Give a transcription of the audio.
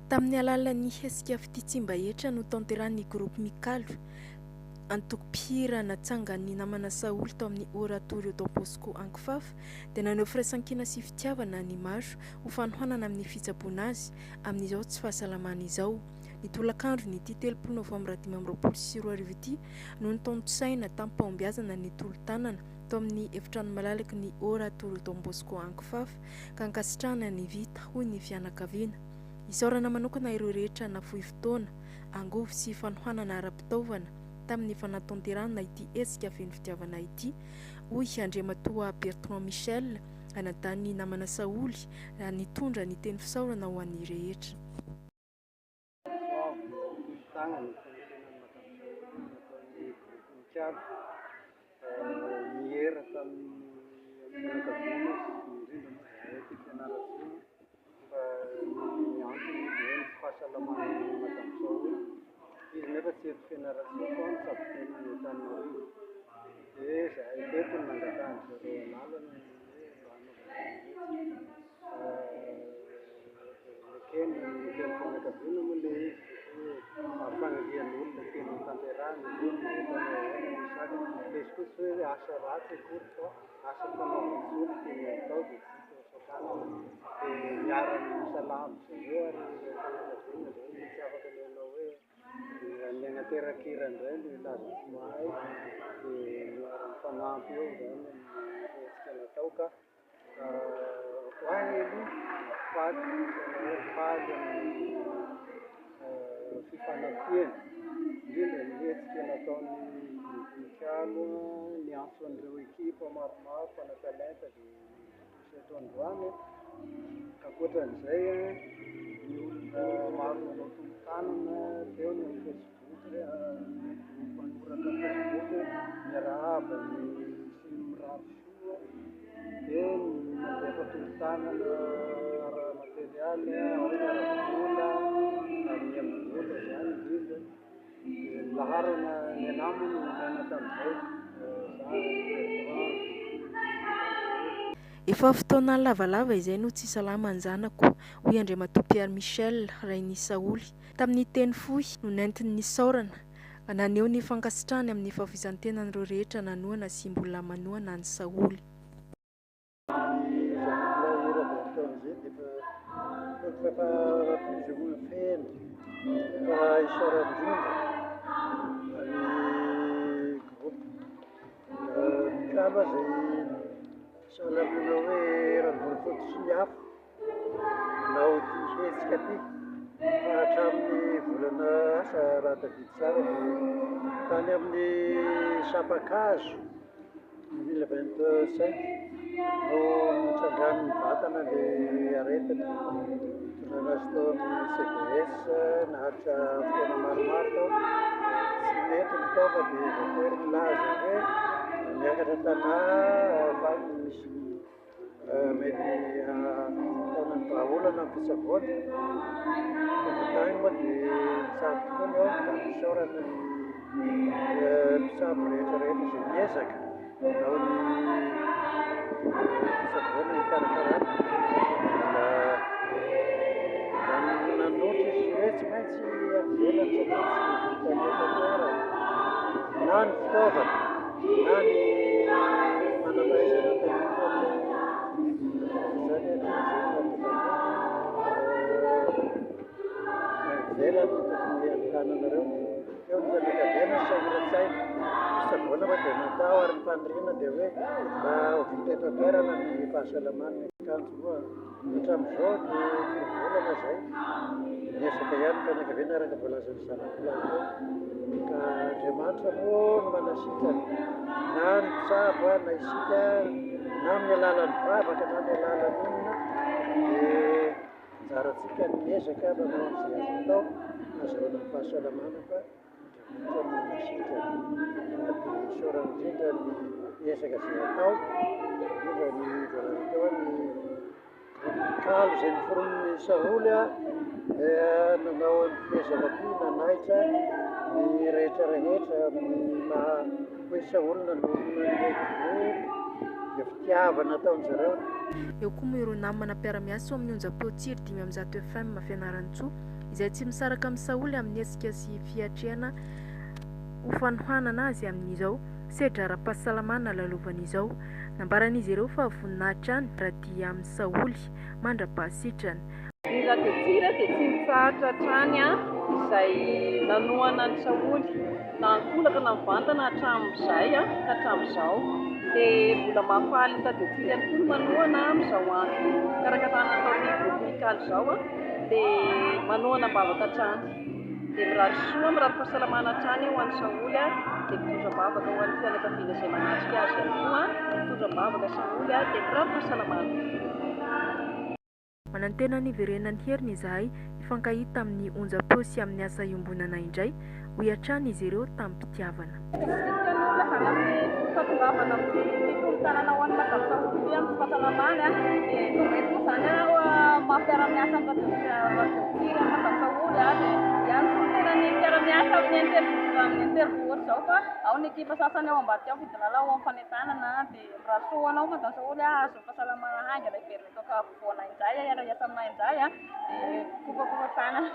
Tamin'ny alalan'ny hetsika Fitia tsy mba hetra notanterahin'ny Groupe Mikalo, antoko mpihira natsangan'ny namana Saholy tao amin'ny Oratorio Don Bosco Ankifafa, dia naneho firaisankina sy fitiavana ny maro ho fanohanana amin'ny fitsaboana azy amin'izao tsy fahasalamana izao. Ny tolakandron'ity 30 novambra 2025 ity no notontosaina tamim-pahombiazana ny tolo-tanana tao amin'ny efitrano malalaky ny Oratorio Don Bosco Ankifafa ka ankasitrahana ny vita, hoy ny fianakaviana. Isaorana manokana ireo rehetra nafoy fotoana, angovo sy fanohanana ara-pitaovana tamin'ny fanatanterahana ity hetsika feno fitiavana ity, hoy Andriamatoa Bertrand Michel, anadahin'ny namana Saholy, nitondra ny teny fisaorana ho an'ny rehetra. Fa ny antony dia hoe ny tsy fahasalaman'i Madame Saholy. Izy nefa tsy eto Fianarantsoa fa mitsabo tena any Antananarivo. Dia izahay teto no nangatahan-dry zareo alalana hoe mba hanaovana hetsika. Nekena, neken'ny fianakaviana moa ilay izy satria fanirian'olona tiany hotanterahina io na ohatran'ny ahoana ny sakana. Ilay izy koa tsy hoe asa ratsy akory fa asa fanaovan-tsoa no tiany hatao dia tsy hita ho sakanana. Dia miara-misalahy amin-dry zareo ary ilay fianakaviana izany tsy afaka ny hanao hoe ny hanateran-kira indray no hilaza tsy mahay. Dia miara-mifanampy eo izany ny hetsika natao ka. Ho ahy aloha, faly, tena hoe faly amin'ny fifanampiana, indrindra ny hetsika nataon'ny groupe Mikalo niantso an'ireo ekipa maromaro mpanatalenta izay tontosa eto androany. Ankoatran'izay, ny olona maro nanao tolo-tanana teo ny amin'ny Facebook, ny groupe mpanoratra Facebook miarahaba ny sy mirary soa. Dia ny mandefa tolo-tanana ara-materialy, ao ny ara-bola, ny amin'ny vola izany indrindra. Dia ny laharana ny anah moa no nomena tamin'izay, za Bertrand. Efa fotoana lavalava izay no tsy salama ny zanako, hoy Andriamatoa Pierre Michel, rain'i Saholy, tamin'ny teny fohy no nentiny nisaorana, naneho ny fankasitrahany amin'ny fahafoizan-tenan'ireo rehetra nanohana sy mbola manohana an'i Saholy. Ny zanak'ilay Roberto amizay dia efa efa plus ou moins feno fa isaorana indrindra ny groupe Mikalo izay sahala amin'ny hoe eram-bolofotsy sy ny afo nanao ity hetsika ity fa hatramin'ny volana asa raha tadidy tsara dia tany amin'ny sampan-kazo 2025 no nitrangan'ny vatana ilay aretina. Nitondrana azy tao amin'ny CVS naharitra fotoana maromaro tao. Tsy nety ny tao fa dia voatery nilaza hoe miakatra Tana fa misy mety ahitana ny vahaolana amin'ny fitsaboana. Tonga tany moa dia nitsabo tokoa ny ao ka nisaorana ny mpitsabo rehetra rehetra izay niezaka nanao ny fitsaboana nikarakarana. Mbola nanolotra izy hoe tsy maintsy any ivelany satria tsy vitan'ny eto an-toerana na ny fitaovana na ny manam-pahaizana teknika izany dia izay no nahatonga ny hoe any ivelany no tokony handehananareo. Teo ny fianakaviana sahiran-tsaina. Fitsaboana moa dia natao ary ny faniriana dia hoe mba ho vita eto an-toerana ny fahasalaman'ny kanjo moa hatramin'izao ny firy volana izay. Miezaka ihany ny fianakaviana araka ny voalazan'ny zanako lahy teo. Ka Andriamanitra moa no manasitrana na ny mpitsabo na isika na amin'ny alalan'ny vavaka na amin'ny alalan'ny inona dia anjarantsika ny miezaka manao an'izay azo atao hahazoana ny fahasalamana fa Andriamanitra no manasitrana. Dia isaorana indrindra ny ezaka izay atao indrindra ny voalaza teo hoe ny Kalo izay noforonin'i Saholy dia nanao an'ity ezaka ity nanaitra ny rehetra rehetra amin'ny maha hoe Saholy nanorina an'ilay groupe dia fitiavana ataon-dry zareo. Eo koa moa ireo namana mpiara-miasa ao amin'ny onjam-peo Tsiry 105 FM Fianarantsoa. izay tsy misaraka amin'i Saholy amin'ny hetsika sy fiatrehana ho fanohanana azy amin'izao sedra ara-pahasalamana lalovany izao. Nambaran'izy ireo fa vonona hatrany hiara-dia amin'i Saholy mandra-pahasitrany. Ny Radio Tsira dia tsy nitsahatra hatrany izay nanohana an'i Saholy na ankolaka na mivantana hatramin'izay ka hatramin'izao. Dia mbola mahafaly ny Radio Tsira ihany koa ny manohana amin'izao andro fikarakarana ataon'ny Groupe Mikalo izao dia manohana am-bavaka hatrany. Dia mirary soa, mirary fahasalamana hatrany ho an'i Saholy dia mitondra am-bavaka ho an'ny fianakaviana izay manatrika azy ihany koa. Mitondra am-bavaka Saholy dia mirary fahasalamana. Manantena ny hiverenan'ny heriny izahay hifankahita amin'ny onjam-peo sy amin'ny asa iombonana indray, hoy hatrany izy ireo tamim-pitiavana. Matetika ny olona izany amin'ny fahatongavana amin'ny tolo-tanana ho an'i Madame Saholy ity amin'ny tsy fahasalamany dia tonga eto moa izany aho maha mpiara-miasa amin'ny radio Tsiry an'i Madame Saholy dia ihany solontenan'ny mpiara-miasa amin'ny interview amin'ny interview ohatr'izao fa ao ny ekipa sasany ao ambadika ao Fidinala ao amin'ny fanentanana dia mirary soa ho anao Madame Saholy hahazo fahasalamana haingana hiverina eto Ankaavoana indray hiara-hiasa aminay indray dia kofakofa tanana.